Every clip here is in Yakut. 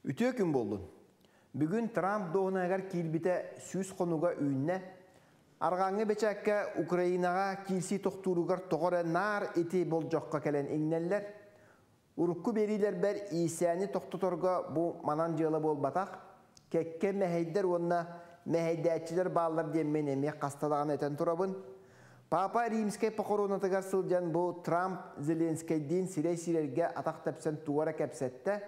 Үтүө күн буоллун. Бүгүн Трамп дуоһунаһыгар киирбитэ 100 хонуга үүннэ. Арҕааҥҥы бэчээккэ Украинаҕа киирсии тохтууругар тоҕо эрэ наар ити болдьоххо кэлэн иҥнэллэр. Урукку биэриилэрбэр иирсээни тохтоторго бу манан дьыала буолбатах, кэккэ мэһэйдэр уонна мэһэйдээччилэр бааллар диэммин эмиэ хаста даҕаны этэн турабын. Папа Римскэй похоронатыгар сылдьан бу Трамп Зеленскэйдиин сирэй сирэргэ атах тэпсэн тугу эрэ кэпсэттэ.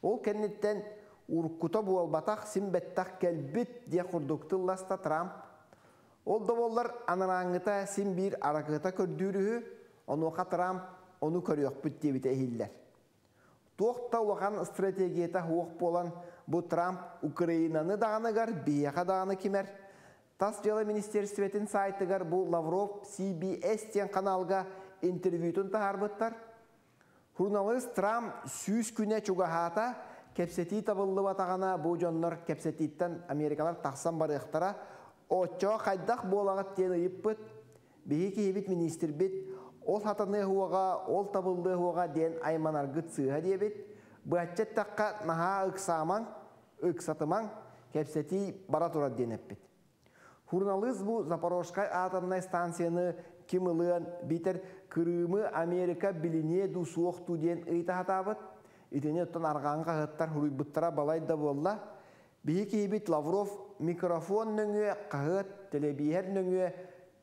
Ол кэнниттэн уруккута буолбатах, син бэттэх кэлбит диэх курдук тылласта Трамп. Ол да буоллар анарааҥҥыта син биир аракыата көрдүүр үһү, онуоха Трамп ону көрүөхпүт диэбитэ иһиллэр. Туох да улахан стратегията суох буолан, бу Трамп Украинаны даҕаныгар, биһиэхэ даҕаны кимэр. Тас дьыала министиэристибэтин сайтыгар бу Лавров CBS диэн ханаалга интервьютун таһаарбыттар. Суруналыыс Трамп 100 күнэ чугаһаата, кэпсэтии табыллыбатаҕына бу дьоннор кэпсэтииттэн Америкалар тахсан барыахтара. Оччоҕо хайдах буолаҕыт диэн ыйыппыт. Биһи киһибит министрбит ол хатаныа уоҕа, ол табыллыа уоҕа диэн айманаргыт сыыһа диэбит. Быһаччы эттэххэ, наһаа ыксаамаҥ, ыксатымаҥ, кэпсэтии бара турар диэн эппит. Суруналыыс бу Запорожскай атомнай станцияны ким ылыан, биитэр Кырыымы Америка билиниэ дуу суох дуу диэн ыйыта сатаабыт. Итини оттон арҕааҥы хаһыаттар суруйбуттара балай да буолла. Биһи киһибит Лавров микрофон нөҥүө, хаһыат, тэлэбииһэр нөҥүө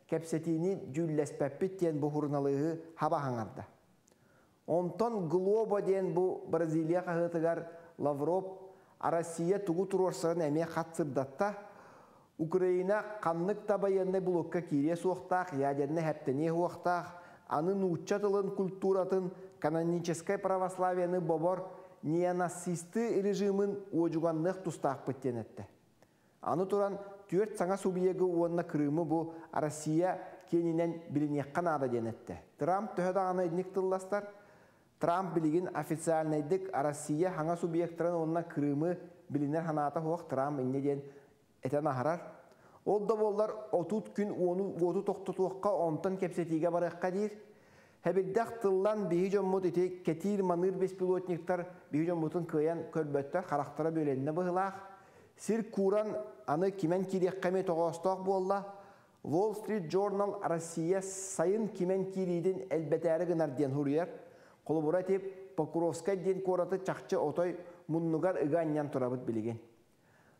кэпсэтиини дьүүллэспэппит диэн бу суруналыыһы хаба хаҥарда. Онтон Глобо диэн бу Бразилия хаһыатыгар Лавров Россия тугу туруорсарын эмиэ хат сырдатта. Украина ханнык да байыаннай блокка киириэ суохтаах, ядернай хэптэниэ суохтаах, аны нуучча тылын культуратын, каноническай православияны бобор неонацисты режимин уодьуганныах тустаахпыт диэн эттэ. Аны туран 4 саҥа субъегы уонна Крымы бу Россия киэнинэн билиниэххэ наада диэн эттэ. Трамп төһө даҕаны итинник тылластар, Трамп билигин официальнайдык Россия хаҥа субъектарын уонна Крымы билинэр санаата суох. Трамп инньэ диэн этэн аһарар. Ол да буоллар 30 күн уоту тохтотуохха, онтон кэпсэтиигэ барыахха диир. Хэбирдэх тыллан биһи дьоммут ити кэтиир-маныыр беспилотниктар биһи дьоммутун кыайан көрбөттөр, харахтара бүөлэннэ быһылаах. Сир кууран аны кимэн киириэххэ эмиэ тоҕоостоох буолла. Wall Street Journal Россия сайын кимэн киириитин элбэтээри гынар диэн суруйар. Холобура ити Покровскай диэн куораты чахчы отой муннугар ыга анньан турабыт билигин.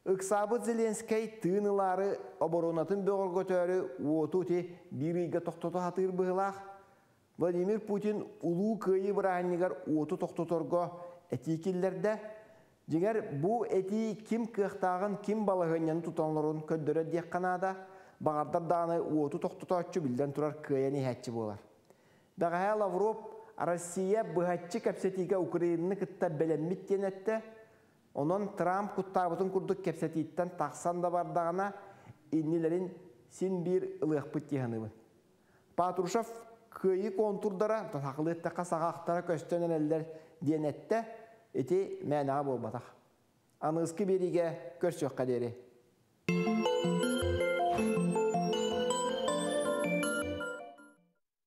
Ыксаабыт Зеленскэй тыын ылаары оборонатын бөҕөргөтөөрү уоту ити биир ыйга тохтото сатыыр быһыылаах. Владимир Путин улуу кыайыы бырааһынньыгар уоту тохтоторго этии киллэрдэ. Дьиҥэр, бу этии ким кыахтааҕын, ким балаһыанньаны туталларын көрдөрөр диэххэ наада. Баҕардар даҕаны уоту тохтотооччу биллэн турар кыайан иһээччи буолар. Бэҕэһээ Лавров Россия быһаччы кэпсэтиигэ Украинаны кытта бэлэммит диэн эттэ. Онон Трамп куттаабытын курдук кэпсэтииттэн тахсан да бардаҕына, иннилэрин син биир ылыахпыт дии саныыбын. Патрушев кыайыы контурдара, сахалыаттахха саҕахтара көстөн эрэллэр диэн эттэ. Ити мээнэҕэ буолбатах. Аныгыскы биэриигэ көрсүөххэ диэри.